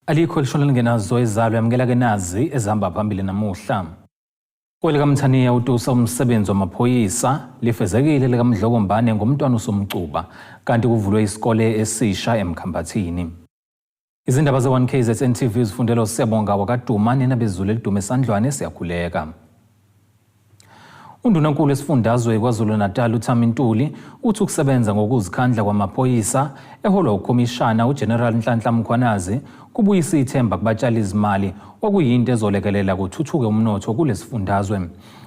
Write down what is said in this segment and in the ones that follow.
Alikho elishona lingenazo izalo yamukela ke nazi ezihamba phambili namuhla. KwelikaMthaniya utusa umsebenzi wamaphoyisa lifezekile likaMdlokombane ngomntwana uSomcuba kanti kuvulwe isikole esisha eMkhambathini. Izindaba ze-1KZN TV zifundelwa uSiyabonga wakaDuma nenabezulu elidume esandlwane siyakhuleka. Undunankulu esifundazwe KwaZulu-Natal uThami Ntuli uthi ukusebenza ngokuzikhandla kwamaphoyisa eholwa ukhomishana uGeneral Nhlanhla Mkhwanazi kubuyisa ithemba kubatshalizimali okuyinto ezolekelela kuthuthuke umnotho kulesifundazwe.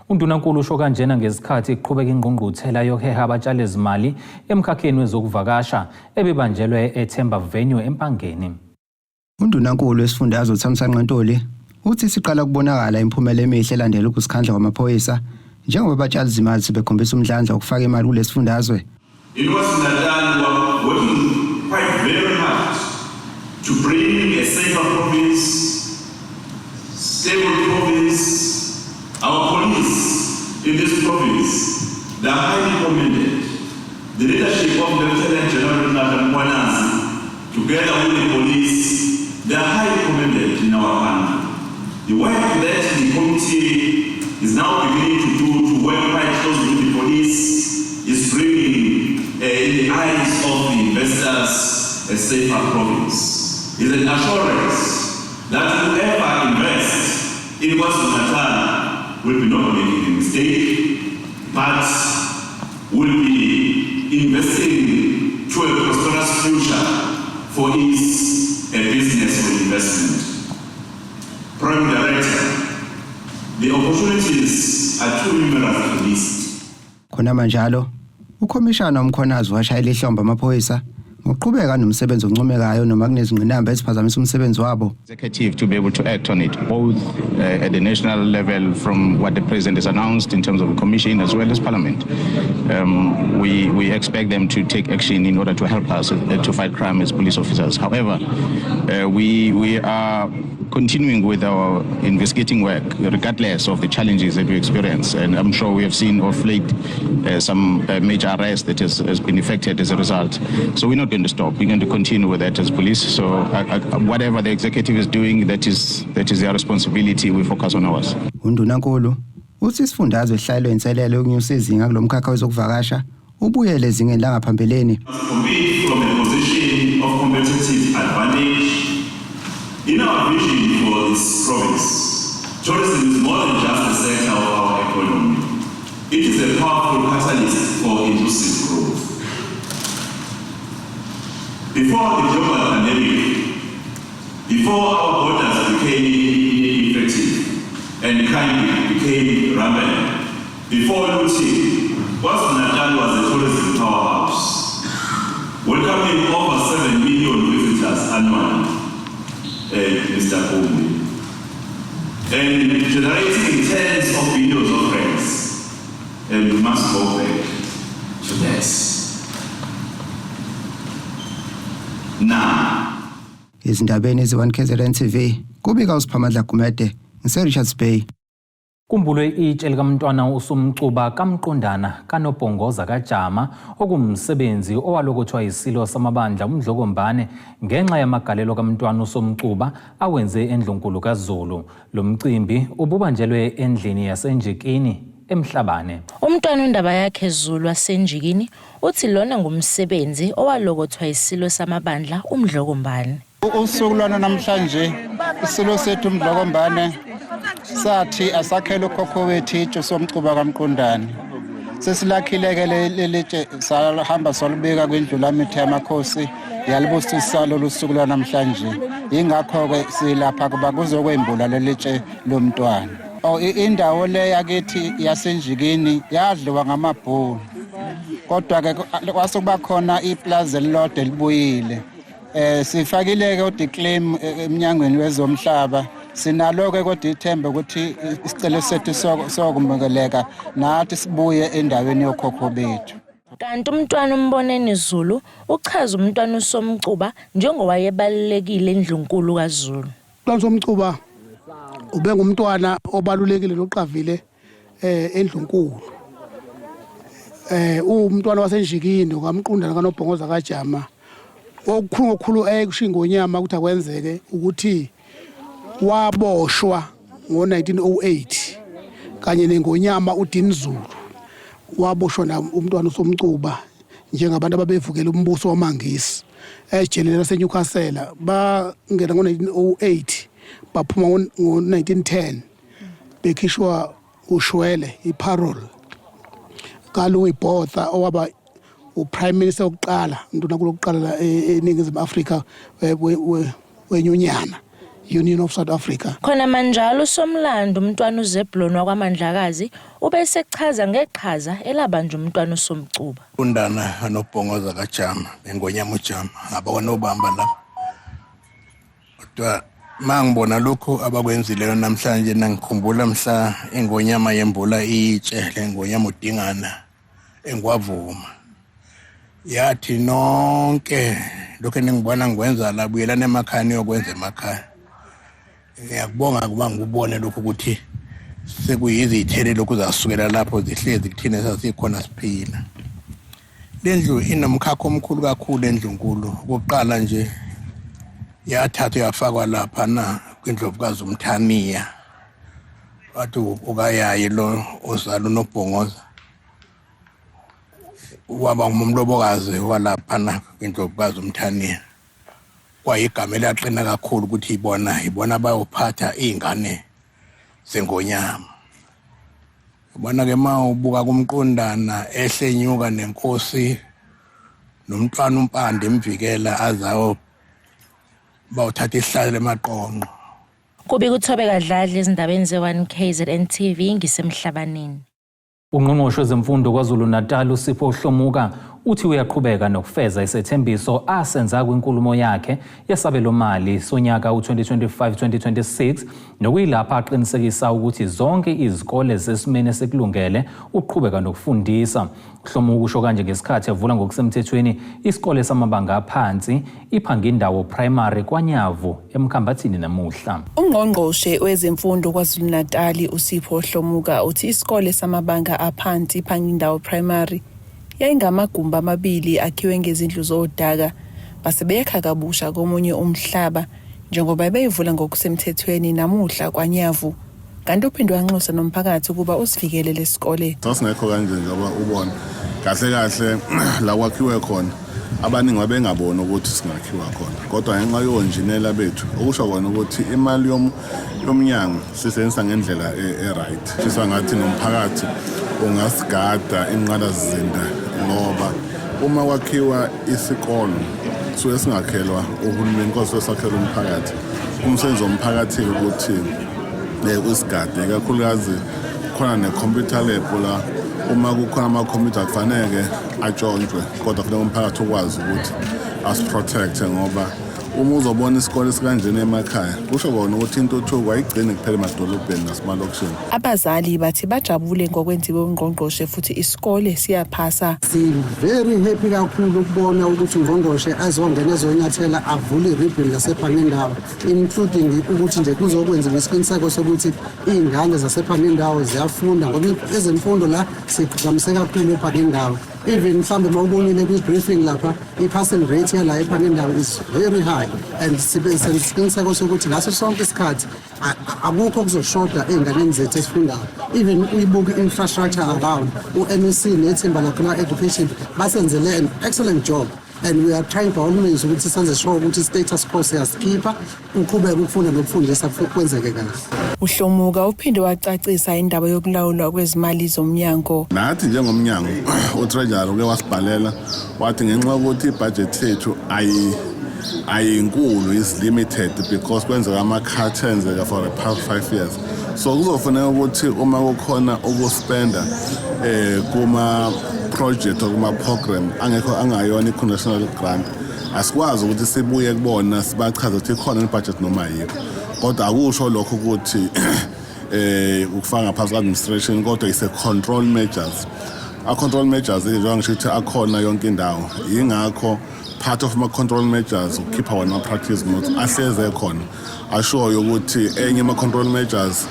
Undunankulu usho kanjena ngesikhathi kuqhubeka ingqungquthela yokuheha abatshalizimali emkhakheni wezokuvakasha ebibanjelwe eThemba Venue eMpangeni. UNdunankulu wesifundazwe uThamsanqa Ntuli uthi siqala ukubonakala imiphumela emihle elandela ukuzikhandla kwamaphoyisa njengoba abatshalizimali sebekhombisa umdlandla wokufaka imali kulesifundazwe. In KwaZulu-Natal, we are working quite very hard to bring a safer province, stable province. Our police in this province, they are highly commended. The leadership of Lieutenant General Nhlanhla Mkhwanazi, together with the police, they are highly commended in our country. The work that the committee is now beginning to do to work quite closely with the police is bringing in the eyes of the investors a safer province. Is an assurance that whoever invests in KwaZulu-Natal will be not making a mistake, but will be investing to a prosperous future for its a business or investment. Prime Director, the opportunities are too numerous to list. Khonamanjalo, uKhomishana uMkhwanazi washayela ihlombe amaphoyisa ngokuqhubeka nomsebenzi oncomekayo noma kunezingqinamba eziphazamisa umsebenzi wabo. Executive to be able to act on it, both at the national level from what the president has announced in terms of the commission as well as parliament. We expect them to take action in order to help us to fight crime as police officers. However, we are continuing with our investigating work regardless of the challenges that we experience. And I'm sure we have seen of late some major arrest that has been effected as a result. So we're not going to stop. We're going to continue with that as police. So whatever the executive is doing, that is their responsibility. We focus on ours. Undunankulu uthi isifundazwe ehlalelwe inselelo yokunyusa izinga kulomkhakha wezokuvakasha ubuyele ezingeni langaphambilini. Compete from a position of competitive advantage. In our vision for this province, tourism is more than just a sector of our economy. It is a powerful catalyst for inclusive growth. Before the global pandemic, before our borders became ineffective and crime became rampant, before looting, KwaZulu-Natal was a tourism powerhouse, welcoming over 7 million visitors annually, Mr. Kumbi, and generating tens of billions of rands. And we must go back to this. Now, Izindabeni ezi-1 KZN TV kubika uSiphamandla Gumede ngise Richards Bay. Kumbulwe itshe likamntwana uSomcuba kaMqondana kaNobhongoza kaJama okumsebenzi owalokothwa isilo samabandla uMdlokombane ngenxa yamagalelo kamntwana uSomcuba awenze endlunkulu kaZulu. Lo mcimbi ububanjelwe endlini yaseNjikini eMhlabane. Umntwana undaba yakhe Zulu waseNjikini uthi lona ngumsebenzi owalokothwa isilo samabandla uMdlokombane. Usuku lwana namhlanje isilo sethu uMdlokombane sathi asakhele ukhokho wethu itshe Somcuba kaMqondane. Sesilakhile-ke leli tshe sahamba salubeka kwindlu lamithi yamakhosi yalibusisa lolu suku lwanamhlanje. Yingakho-ke silapha kuba kuzokwembula leli tshe lomntwana. Oh, indawo le yakithi yaseNjikini yadliwa ngamabhunu kodwa-ke kwase kuba khona iplazi elilodwa elibuyile. Sifakile ke kodwa iclaim eminyangweni wezomhlaba sinalo ke kodwa ithemba ukuthi isicelo sethu sokumukeleka nathi sibuye endaweni yokhokho bethu. Kanti umntwana uMboneni Zulu uchaza umntwana uSomcuba njengowayebalulekile endlunkulu kaZulu. Umntwana Somcuba ube ngumntwana obalulekile noqavile endlunkulu. Umntwana waseNjikini kaMqundana kaNobhongoza kaJama. Okukhulu okukhulu ekusho iNgonyama ukuthi akwenzeke ukuthi waboshwa ngo-1908 kanye neNgonyama uDinizulu, waboshwa na umntwana uSomcuba njengabantu ababevukela umbuso wamaNgisi ejele laseNewcastle. Bangena ngo-1908, baphuma ngo-1910 bekhishwa ushwele, i-parole kaLouis Botha, owaba u-prime minister wokuqala, undunankulu wokuqala la eNingizimu Afrika wenyunyana, Union of South Africa. Khona manjalo, usomlando umntwana uZeblon wakwaMandlakazi ubesechaza ngeqhaza elabanjwa umntwana uSomcuba. Undana anobhongoza kaJama, bengonyama uJama, abakwanobamba lapha. Kodwa mangibona lokhu abakwenzileyo namhlanje, nangikhumbula mhla ingonyama yembula itshe lengonyama uDingana engwavuma, yathi nonke lokho eningibona ngikwenza la, buyelani emakhaya niyokwenza emakhaya. Ngiyakubonga kuba ngikubone lokhu ukuthi sekuyizithele lokhu zasukela lapho zihlezi kuthina sasikhona siphila. Le ndlu inomkhakha omkhulu kakhulu endlunkulu. Okokuqala nje, yathathwa yafakwa lapha na kwindlovukazi uMthaniya, wathi ukayayi lo ozala uNobhongoza waba ngumlobokazi walaphana kwindlovukazi uMthaniya. Kwayigama elaqina kakhulu ukuthi ibona bayophatha iy'ngane zengonyama. Ubona ke uma ubuka kumqondana ehle nyuka nenkosi nomntwana uMpande emvikela azawo bawuthatha isihlalo emaqonqo. Kubi kuThobeka Dladla ezindabeni ze-1 KZN TV, ngisemhlabaneni. Ungqongqoshe wezemfundo KwaZulu-Natal uSipho Hlomuka uthi uyaqhubeka nokufeza isethembiso asenza kwinkulumo yakhe yesabelomali sonyaka u-2025-2026, nokuyilapha aqinisekisa ukuthi zonke izikole zisesimeni esikulungele ukuqhubeka nokufundisa. Hlomuka usho kanje ngesikhathi evula ngokusemthethweni isikole samabanga aphansi iPhangindawo Primary KwaNyavu eMkhambathini namuhla. Ungqongqoshe wezemfundo KwaZulu-Natali uSipho Hlomuka uthi isikole samabanga aphansi iPhangindawo Primary yayingamagumbi amabili akhiwe ngezindlu zodaka, base beyakha kabusha komunye umhlaba, njengoba beyivula ngokusemthethweni namuhla KwaNyavu. Kanti uphinde wanxusa nomphakathi ukuba usivikele lesikole. Sasingekho kanje njengoba ubona. Kahle kahle la kwakhiwe khona, abaningi babengaboni ukuthi singakhiwa khona, kodwa ngenxa yonjinela bethu, okusho kona ukuthi imali yomnyango sisebenzisa ngendlela e-right. Fisa ngathi nomphakathi ungasigada inqalasizinda, ngoba uma kwakhiwa isikolo suke singakhelwa uhulumeni, kodwa suke sakhelwa umphakathi. Umsebenzi womphakathi ukuthi usigade, ikakhulukazi khona ne-computer lab la. Uma kukhona amakhompyutha kufaneke atshontshwe, kodwa kufuneka umphakathi ukwazi ukuthi asi-protect-e, ngoba uma uzobona isikole esikanjena emakhaya, kusho kona ukuthi intuthuko ayigcini kuphela emadolobheni nasemalokishini. Abazali bathi bajabule ngokwenziwe ungqongqoshe futhi isikole siyaphasa. Si-very happy kakhulu ukubona ukuthi ungqongqoshe azongena ezonyathela avule i-ribbon lasePhangindawo, including ukuthi nje kuzokwenziwa isiqiniseko sokuthi iy'ngane zasePhangindawo ziyafunda, ngoba ezemfundo la siqhamise kakhulu ePhangindawo. Even mhlawumbe uma ubonile kwi-briefing lapha, i-passing rate yala ePhangindawo is very high, and sibe senza isiqiniseko sokuthi ngaso sonke isikhathi akukho okuzoshoda ey'nganeni zethu esifundayo. Even uyibuke i-infrastructure around, u-MEC nethimba lakhe la-education basenzele an excellent job, and we are trying by all means ukuthi senze sure ukuthi i-status quo siyasikhipha, uqhubeke ukufunda nokufundisa kwenzeke kahle. Uhlomuka uphinde wacacisa indaba yokulawulwa kwezimali zomnyango. Nathi njengomnyango, u-treasury uke wasibhalela wathi ngenxa yokuthi ibhajethi yethu ayinkulu, is limited because kwenzeka ama-cuts enzeka for the past 5 years, so kuzofuneka ukuthi uma kukhona ukuspenda kuma project or kuma program angekho, angayona i-conditional grant, asikwazi ukuthi sibuye kubona sibachaze ukuthi ikhona ibudget noma ayikho. Kodwa akusho lokho ukuthi ukufaka ngaphansi kwe-administration, kodwa is a control measures. A-control measures, njengoba ngisho ukuthi akhona yonke indawo, yingakho part of ama-control measures ukukhipha wona ama-practice notes ahleze ekhona ashoyo ukuthi enye ama-control measures.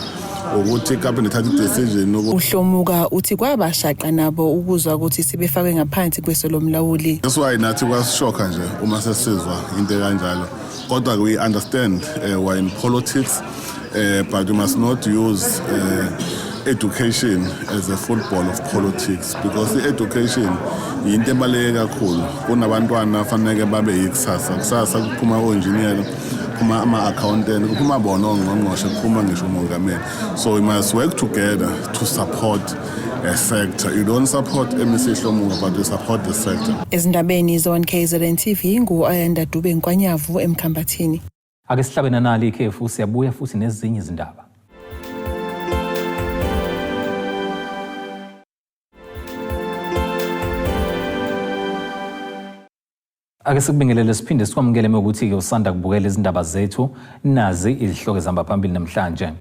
Ukuthi icabinet ithathe i-decision. UHlomuka uthi kwabashaqa nabo ukuzwa ukuthi sebefakwe ngaphansi kweso lomlawuli. That's why nathi kwasishokha nje uma sesizwa into ekanjalo. Kodwa we understand we're in politics, but we must not use education as a football of politics, because i-education yinto ebaluleke kakhulu. Kunabantwana faneke babe yikusasa, kusasa kuphuma o-engineer, kuphuma ama-accountant, kuphuma bona ongqongqoshe, kuphuma ngisho umongameli. So we must work together to support a sector. You don't support MEC Hlomuka, but you support the sector. Ezindabeni ze-1 KZN TV, ngu-Ayanda Dube Nkwanyavu eMkhambathini. Ake sihlabe nanali ikhefu, siyabuya futhi nezinye izindaba. Ake sikubingelele siphinde sikwamukele mewukuthi-ke usanda kubukela izindaba zethu. Nazi izihloko ezihamba phambili namhlanje.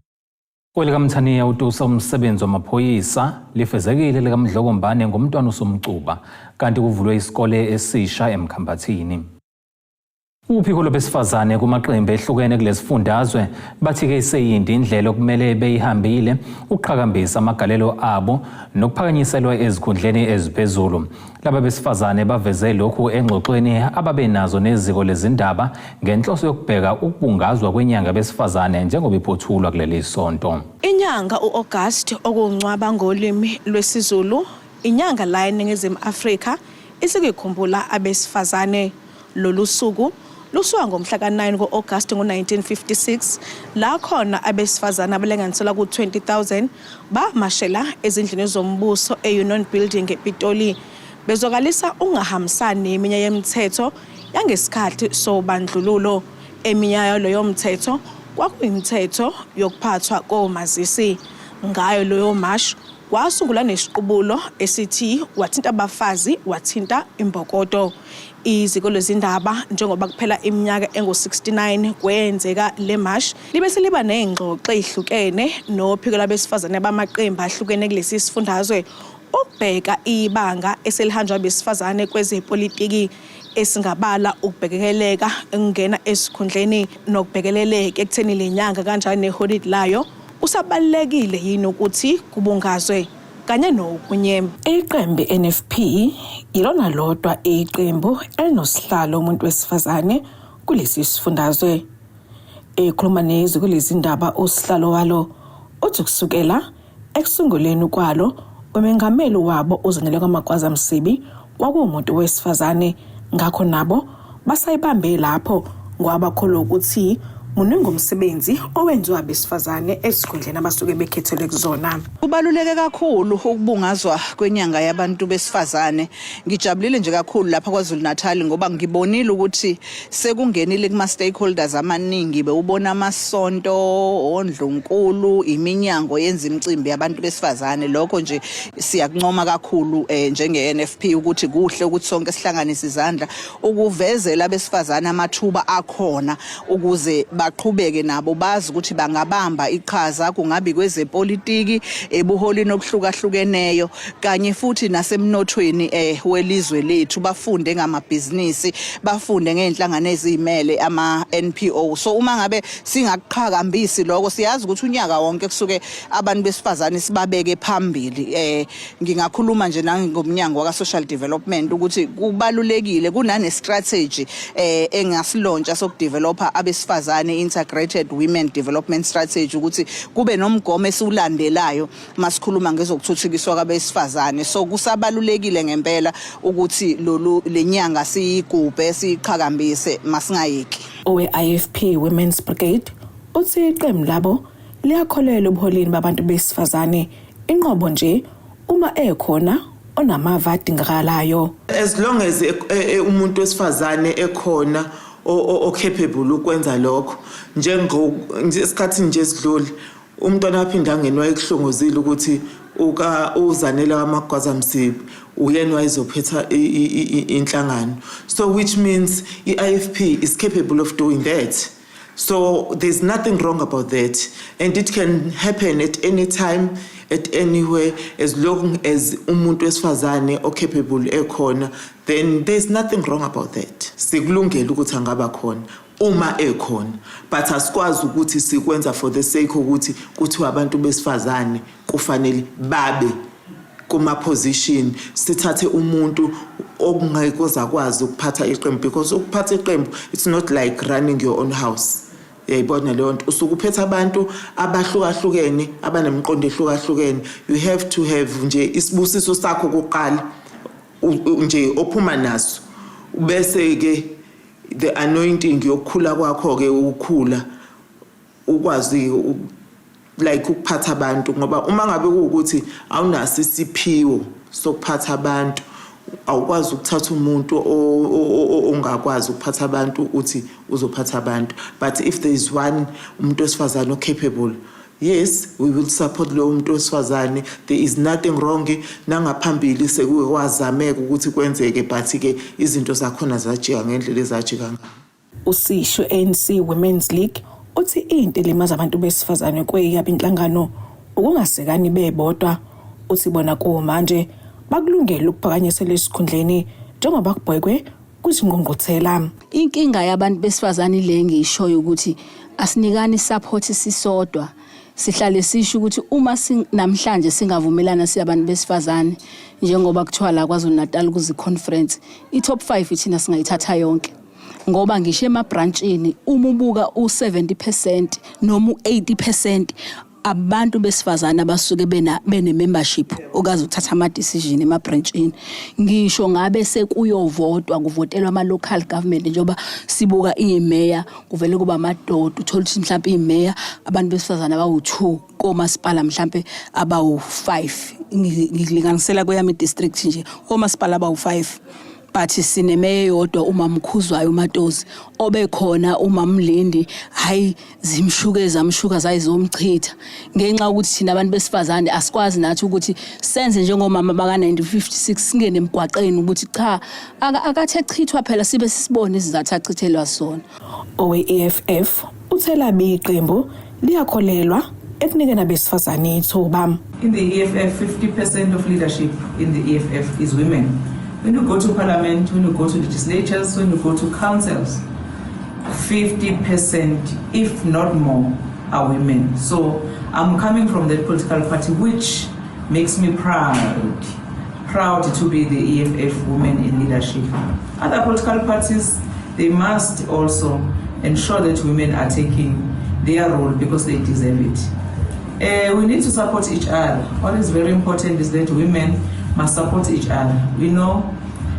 KwelikaMthaniya utusa umsebenzi wamaphoyisa lifezekile likaMdlokombane ngomntwana uSomcuba, kanti kuvulwe isikole esisha eMkhambathini. Uphiko lwabesifazane kumaqembu ehlukene kulesifundazwe bathi-ke iseyinde indlela okumele beyihambile ukuqhakambisa amagalelo abo nokuphakanyiselwa ezikhundleni eziphezulu. Laba besifazane baveze lokhu engxoxweni ababenazo neziko lezindaba ngenhloso yokubheka ukubungazwa kwenyanga besifazane njengoba iphothulwa kuleli sonto. Inyanga u-August, okuncwaba ngolimi lwesiZulu, inyanga la eNingizimu Afrika isikikhumbula abesifazane. Lolu suku lusuka ngomhla ka-9 ku-August ngo-1956, la khona abesifazane abalinganiselwa ku-20,000 bamashela ezindlini zombuso e-Union Building ePitoli, bezwakalisa ukungahambisani neminye yemithetho yangesikhathi sobandlululo. Eminye yaleyo mthetho kwakuyimithetho yokuphathwa komazisi. Ngayo leyo mashi kwasungulwa nesiqubulo esithi "Wathinta abafazi, wathinta imbokodo." Iziko lezindaba, njengoba kuphela iminyaka engu-69 kwenzeka le mashi, libe seliba ney'ngxoxo ey'hlukene nophiko lwabesifazane bamaqembu ahlukene kulesi sifundazwe ukubheka ibanga eselihanjwa besifazane kwezepolitiki, esingabala ukubhekeleleka ukungena esikhundleni nokubhekeleleka ekutheni le nyanga kanjani neholidi layo kusabalulekile yini ukuthi kubungazwe, kanye nokunye. Iqembu NFP yilona lodwa iqembu elinosihlalo umuntu wesifazane kulesi sifundazwe. Ekhuluma neziko lezindaba, usihlalo walo uthi kusukela ekusunguleni kwalo, umengameli wabo uZanele kaMagwaza Msibi kwakuwumuntu wesifazane, ngakho nabo basayibambe lapho ngoba bakholwa ukuthi muningi umsebenzi owenziwa abesifazane esikhundleni abasuke bekhethelwe kuzona. Kubaluleke kakhulu ukubungazwa kwenyanga yabantu besifazane. Ngijabulile nje kakhulu lapha KwaZulu Natal ngoba ngibonile ukuthi sekungenile kuma stakeholders amaningi, bewubona amasonto, ondlunkulu, iminyango yenza imicimbi yabantu besifazane. Lokho nje siyakuncoma kakhulu njenge NFP ukuthi kuhle ukuthi sonke sihlanganise izandla ukuvezela abesifazane amathuba akhona ukuze baqhubeke nabo bazi ukuthi bangabamba iqhaza, kungabi kwezepolitiki, ebuholini obuhlukahlukeneyo, kanye futhi nasemnothweni welizwe lethu, bafunde ngamabhizinisi, bafunde ngey'nhlangano eziyimele, ama-NPO. So uma ngabe singakuqhakambisi lokho, siyazi ukuthi unyaka wonke kusuke abantu besifazane sibabeke phambili. Ngingakhuluma nje nangomnyango waka social development ukuthi kubalulekile kunane strategy engasilauncha sokudevelopa abesifazane, integrated women development strategy, ukuthi kube nomgomo esiwulandelayo masikhuluma ngezokuthuthukiswa kwabesifazane. So kusabalulekile ngempela ukuthi lolu lenyanga siyigubhe, siyiqhakambise, masingayeki. Owe-IFP Women's Brigade uthi iqembu labo liyakholelwa ebuholini babantu besifazane, inqobo nje uma ekhona onamava adingakalayo. As long as umuntu wesifazane ekhona o-capable ukwenza lokho, njengo esikhathini nje esidlule umntwana waphindangeni wayekuhlongozile ukuthi uka uZanele kaMagwaza Msibi uyena wayezophetha inhlangano, so which means i-IFP is capable of doing that. So there's nothing wrong about that, and it can happen at any time, at anywhere. As long as umuntu wesifazane ocapable ekhona, then there's nothing wrong about that. Sikulungele ukuthi angaba khona. Uma ekhona, but asikwazi ukuthi sikwenza for the sake ukuthi kuthiwa abantu besifazane kufanele babe kuma position, sithathe umuntu okungeke ozakwazi ukuphatha iqembu, because ukuphatha iqembu, it's not like running your own house. Uyayibona leyo nto? Usuke uphethe abantu abahlukahlukene, abanemiqondo ehlukahlukene. You have to have nje isibusiso sakho kuqala nje ophuma naso, bese ke the anointing yokukhula kwakho ke, ukukhula ukwazi like ukuphatha abantu, ngoba uma ngabe kuwukuthi awunaso isiphiwo sokuphatha abantu, awukwazi ukuthatha umuntu ongakwazi ukuphatha abantu uthi uzophatha abantu. But if there is one umuntu wesifazane ocapable, yes, we will support lowo muntu wesifazane. There is nothing wrong. Nangaphambili sekuke kwazameka ukuthi kwenzeke, but ke izinto zakhona zajika ngendlela ezajika ngayo. Usisho ANC Women's League uthi into elimaza abantu besifazane kweyabo inhlangano ukungasekani bebodwa. Uthi bona kumanje bakulungela ukuphakanyisela esikhundleni njengoba kubhekwe kwizingqungquthela. Inkinga yabantu besifazane le ngiyishoyo ukuthi asinikani support sisodwa. Sihlale sisho ukuthi uma namhlanje singavumelana siyabantu besifazane, njengoba kuthiwa la KwaZulu Natal kuzi conference, i-top 5 thina singayithatha yonke, ngoba ngisho emabranchini uma ubuka u70% noma u80% abantu besifazane abasuke bena bene membership okazi ukuthatha ama decision emabranchini. Ngisho ngabe sekuyovotwa, kuvotelwa ama local government, njengoba sibuka imeya kuvele kuba amadoda, uthola ukuthi mhlawumbe imeya abantu besifazane abawu2 komasipala mhlawumbe abawu5, ngikulinganisela kweyami district nje, omasipala abawu5, but sinemeya eyodwa, uMamkhuzwayo uMatozi, obekhona uMamlindi, hayi, zimshuke zamshuka zayizomchitha ngenxa yokuthi thina abantu besifazane asikwazi nathi ukuthi senze njengomama baka 1956, singene emgwaqeni ukuthi cha, akathe chithwa phela, sibe sisibone isizathu achithelwa sona. Owe-EFF uthe labi iqembu liyakholelwa ekunikeni abesifazane ithuba. In the EFF, 50% of leadership in the EFF is women. When you go to parliament, when you go to legislatures, when you go to councils, 50%, if not more, are women. So I'm coming from that political party, which makes me proud, proud to be the EFF woman in leadership. Other political parties, they must also ensure that women are taking their role because they deserve it. We need to support each other. What is very important is that women must support each other. We know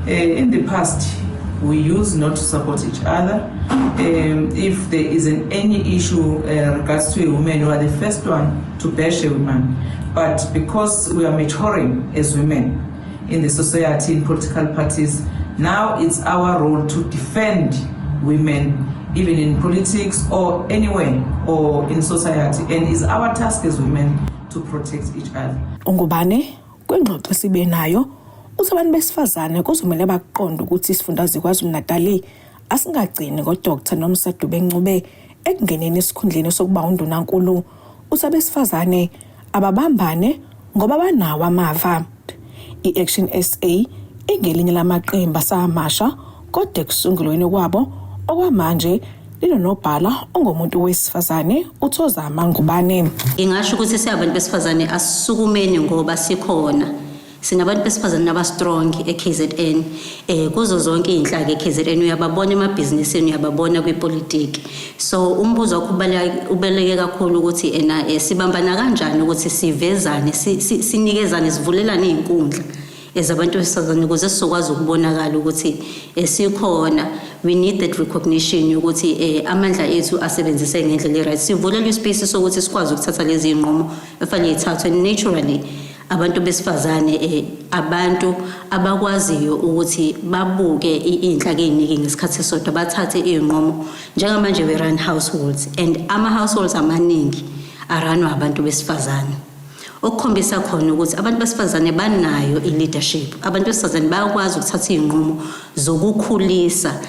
in the past we used not to support each other. If there is any issue regards to a woman, we are the first one to bash a woman. But because we are maturing as women in the society, in political parties, now it's our role to defend women, even in politics or anywhere or in society. And it's our task as women to protect each other. Ungubane kwingxoxo sibe nayo uthi abantu besifazane kuzomele baqonde ukuthi isifundazwe KwaZulu-Natal asingagcini ngoDr Nomsa Dube Ncube ekungeneni esikhundleni sokuba undunankulu. Uthi abesifazane ababambane ngoba banawo amava. I-Action SA ingelinye lamaqembu asamasha, kodwa ekusungulweni kwabo okwamanje linonobhala ongumuntu wesifazane, uThozama Ngubane. Ngingasho ukuthi siyabantu besifazane asisukumeni ngoba sikhona. Sinabantu besifazane aba-strong e-KZN, kuzo zonke iy'nhlaka e-KZN, uyababona emabhizinisini, uyababona kwipolitiki. So umbuzo wakho ubaluleke kakhulu ukuthi ena sibambana kanjani ukuthi sivezane, sinikezane, sivulelane iy'nkundla ezabantu besifazane ukuze sizokwazi ukubonakala ukuthi sikhona. We need that recognition yokuthi amandla ethu asebenzise ngendlela e-right, sivulelwe ispace sokuthi sikwazi ukuthatha lezi iy'nqumo efanele y'thathwe. Naturally, abantu besifazane abantu abakwaziyo ukuthi babuke iy'nhlaka ey'ningi ngesikhathi esisodwa, bathathe iy'nqumo. Njengamanje we run households, and ama-households amaningi a-run-wa abantu besifazane, okukhombisa khona ukuthi abantu besifazane banayo i-leadership. Abantu besifazane bayakwazi ukuthatha iy'nqumo zokukhulisa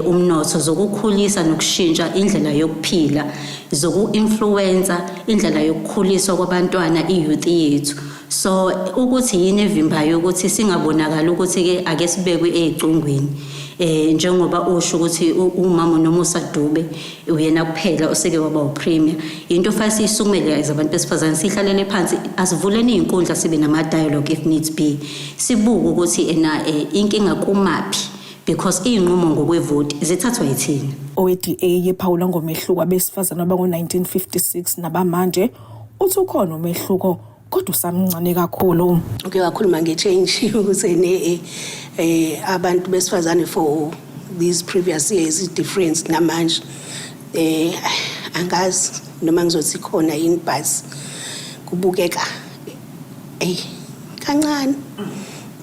umnotho, zokukhulisa nokushintsha indlela yokuphila, zoku-influence-a indlela yokukhuliswa kwabantwana, i-youth yethu. So ukuthi yini evimbayo ukuthi singabonakali ukuthi-ke ake sibekwe ey'cungwini? Eh njengoba usho ukuthi umama noMusa Dube uyena kuphela oseke waba upremier. Into fanele siyisukumele as abantu besifazane sihlalele phansi asivuleni izinkundla sibe nama dialogue if needs be. Sibuke ukuthi ena eh, inkinga kumaphi because izinqumo ngokwevoti zithathwa yithina. Owe-DA yephawula ngomehluko abesifazane abango-1956 nabamanje uthi ukhona umehluko kodwa usamncane kakhulu. Uke wakhuluma nge-change ukuthi ne eh abantu besifazane for these previous years difference namanje eh angazi noma ngizothi khona yini but kubukeka ey kancane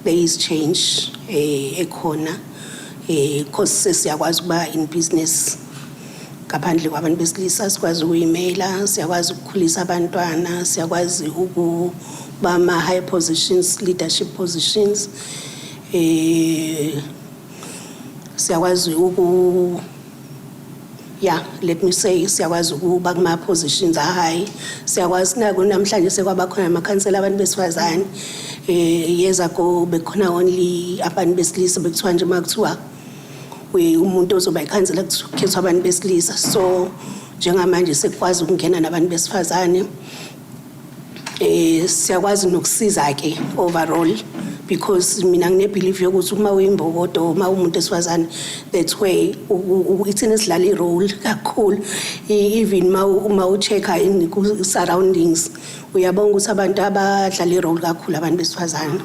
there is change eh ekhona eh cause sesiyakwazi ukuba in business ngaphandle kwabantu besilisa sikwazi ukuyimela siyakwazi ukukhulisa abantwana siyakwazi ukuba ama-high positions leadership positions eh siyakwazi uku yeah let me say siyakwazi ukuba kuma positions a-high siyakwazi nako namhlanje sekwaba khona amakhansela abantu besifazane eh years ago bekhona only abantu besilisa bekuthiwa nje makuthiwa umuntu ozoba ikhansela kukhethwa abantu besilisa so njengamanje sekukwazi ukungena nabantu besifazane eh siyakwazi nokusiza ke overall because mina ngine belief yokuthi uma uyimbokodo uma umuntu esifazane that's where ithina sidlala i-role kakhulu even uma u-check-a in surroundings uyabona ukuthi abantu abadlala i-role kakhulu abantu besifazane.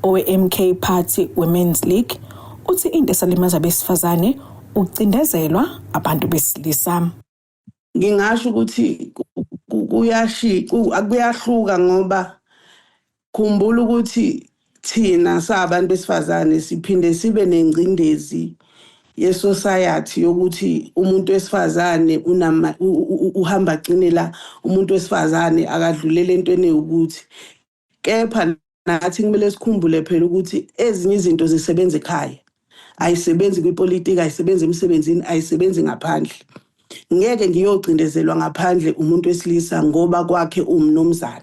Owe-MK Party Women's League uthi into esalimaza abesifazane ukucindezelwa abantu besilisa. Ngingasho ukuthi kuyahluka ngoba khumbula ukuthi thina sabantu besifazane siphinde sibe nengcindezi ye-society yokuthi umuntu wesifazane unama uhamba agcine la, umuntu wesifazane akadlulele entweni ewukuthi. Kepha nathi kumele sikhumbule phela ukuthi ezinye izinto zisebenza ekhaya, ayisebenzi kwipolitiki, ayisebenzi emsebenzini, ayisebenzi ngaphandle. Ngeke ngiyocindezelwa ngaphandle umuntu wesilisa ngoba kwakhe umnumzane.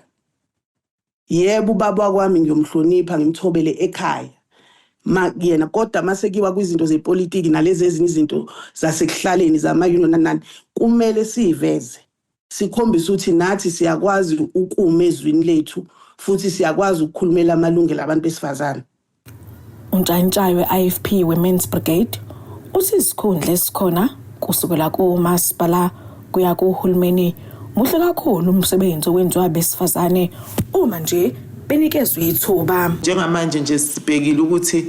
Yebo, ubaba kwami ngiyomhlonipha ngimthobele ekhaya ma yena, kodwa mase kuyiwa kwizinto zepolitiki nalezi ezinye izinto zasekuhlaleni zama-union nani, kumele siyiveze sikhombise ukuthi nathi siyakwazi ukuma ezwini lethu futhi siyakwazi ukukhulumela amalungelo abantu besifazane. Untshantshayo we-IFP Women's Brigade uthi isikhundla esikhona kusukela komasipala kuya kuhulumeni muhle kakhulu umsebenzi owenziwa abesifazane uma nje benikezwe ithuba. Njengamanje nje sibhekile ukuthi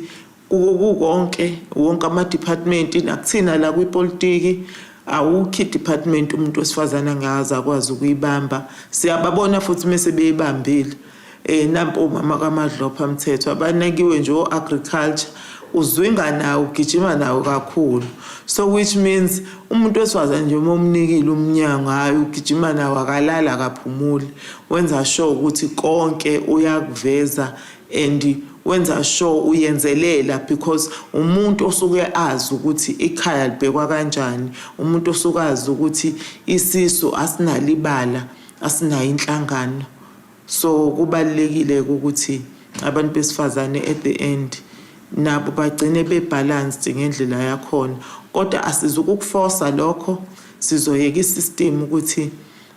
kukonke wonke ama-department nakuthina la kwipolitiki awukho i-department umuntu wesifazane angaze akwazi ukuyibamba. Siyababona futhi mese beyibambile. Nampo umama kaMadlopha Mthetho abanakiwe nje o-agriculture uzwinga nawo ugijima nawo kakhulu, so which means umuntu wesifazane nje uma umnikile umnyango, hhayi ugijima nawo, akalali akaphumuli, wenza sure ukuthi konke uyakuveza and wenza sure uyenzelela because umuntu osuke azi ukuthi ikhaya libhekwa kanjani, umuntu osuke azi ukuthi isisu asinalibala asinayo inhlangano. So kubalulekile ukuthi abantu besifazane at the end nabo bagcine be-balanced ngendlela yakhona, kodwa asizukukufosa lokho, sizoyeka i-system ukuthi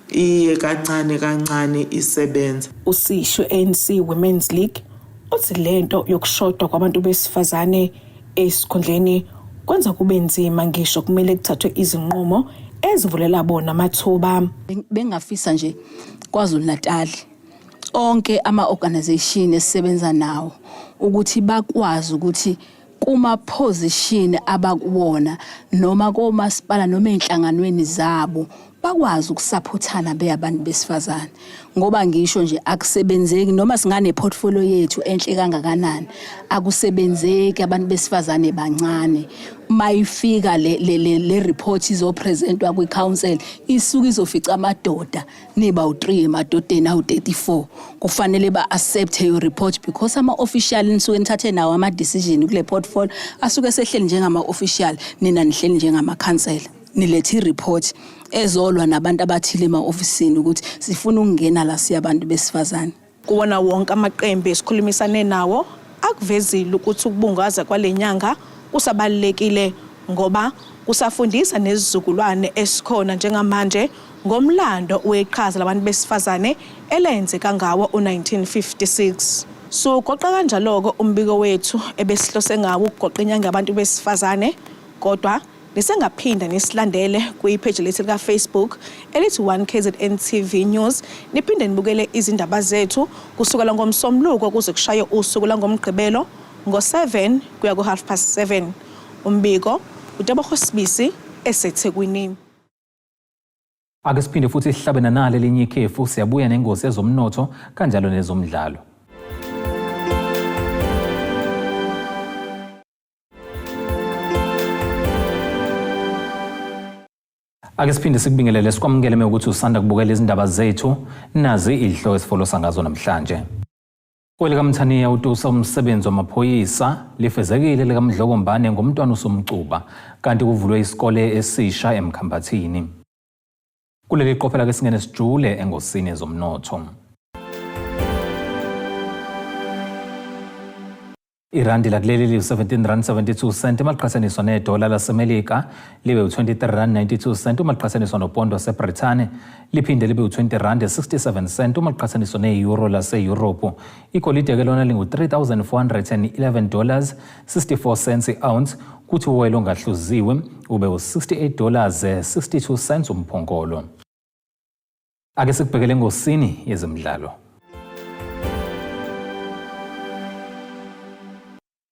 iye kancane kancane isebenza. Usisho ANC Women's League uthi lento yokushoda kwabantu besifazane esikhundleni kwenza kube nzima ngisho kumele kuthathwe izinqumo ezivulela bona amathuba. Bengafisa nje KwaZulu Natal onke ama-organization esisebenza nawo ukuthi bakwazi ukuthi kuma position abakuwona noma komasipala noma enhlanganweni zabo bakwazi ukusupportana beyabantu besifazane, ngoba ngisho nje akusebenzeki noma singane portfolio yethu enhle kangakanani, akusebenzeki abantu besifazane bancane. Mayifika le report izopresentwa kwi council, isuke izofica amadoda niba u3 emadodeni awu34, kufanele ba accept your report because ama official nisuke nithathe nawo ama decision kule portfolio asuke sehleli njengama official, nina nihleli njengama councillor, nilethe i-report ezolwa nabantu abathile ema-ofisini ukuthi sifuna ukungena la siyabantu besifazane. Kuwona wonke amaqembu esikhulumisane nawo akuvezile ukuthi ukubungaza kwale nyanga kusabalulekile ngoba kusafundisa nezizukulwane esikhona njengamanje ngomlando weqhaza labantu besifazane elenzeka ngawo u-1956. Siwugoqa kanjalo-ke umbiko wethu ebesihlose ngawo ukugoqa inyanga yabantu besifazane kodwa nisengaphinda nisilandele kwipheji lethu lika-Facebook elithi 1KZN TV News niphinde nibukele izindaba zethu kusukela ngomsombuluko kuze kushaye usuku langomgqibelo ngo-7 kuya ku-half past 7. Umbiko uTebogo Sibisi eseThekwini. Ake siphinde futhi sihlabe nanali elinye ikhefu, siyabuya nengosi yezomnotho kanjalo nezomdlalo. Ake siphinde sikubingelele sikwamukele mewukuthi usanda kubukela izindaba zethu, nazi izihloko esifolosa ngazo namhlanje. KwelikaMthaniya utusa umsebenzi wamaphoyisa lifezekile likaMdlokombane ngomntwana uSomcuba kanti kuvulwe isikole esisha eMkhambathini. Kuleli qophela ke singene sijule engosini yezomnotho. Irandi lakuleli liwu-17 rand 72 cent uma liqhathaniswa nedola laseMelika, libe u-23 rand 92 cent uma liqhathaniswa nopondo waseBrithani, liphinde libe u-20 rand 67 cent uma liqhathaniswa ne-euro laseyurophu. Igolide-ke lona lingu-3411 dollars 64 cents i-ounce, kuthi uwoyela ongahluziwe ube u-68 dollars 62 cents umphongolo. Ake sikubhekele engosini yezemidlalo.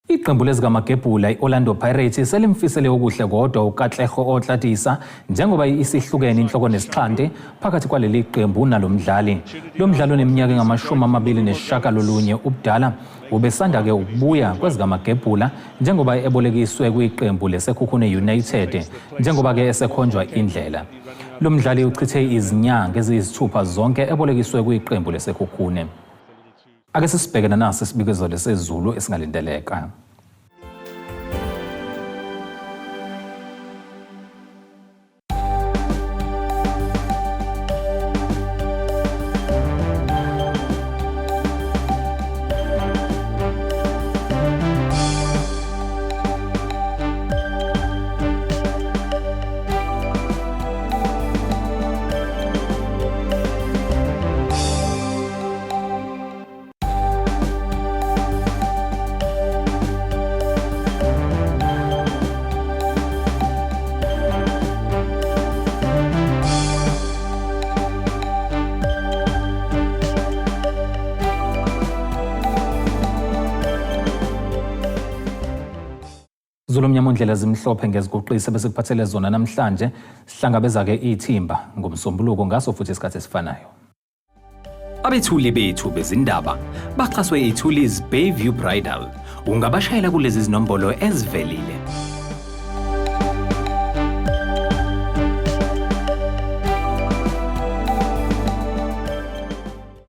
Iqembu lezikamagebhula i-Orlando Pirates selimfisele okuhle kodwa uKatlego Otlatisa njengoba isihlukene inhloko nesixhanti phakathi kwaleli qembu nalo mdlali. Lo mdlali oneminyaka engama-29 ubudala ubesanda-ke ukubuya kwezikamagebhula njengoba ebolekiswe kwiqembu leSekhukhune United njengoba-ke esekhonjwa indlela. Lo mdlali uchithe izinyanga eziyisithupha zonke ebolekiswe kwiqembu leSekhukhune. Ake sisibheke nanasi isibikezelo sezulu esingalindeleka. Zulu mnyama ondlela zimhlophe ngeziguqise besikuphathele zona namhlanje sihlangabeza-ke ithimba ngomsombuluko ngaso futhi isikhathi esifanayo. Abethuli bethu bezindaba baxhaswe iThuli's Bayview Bridal. Ungabashayela kulezi zinombolo ezivelile.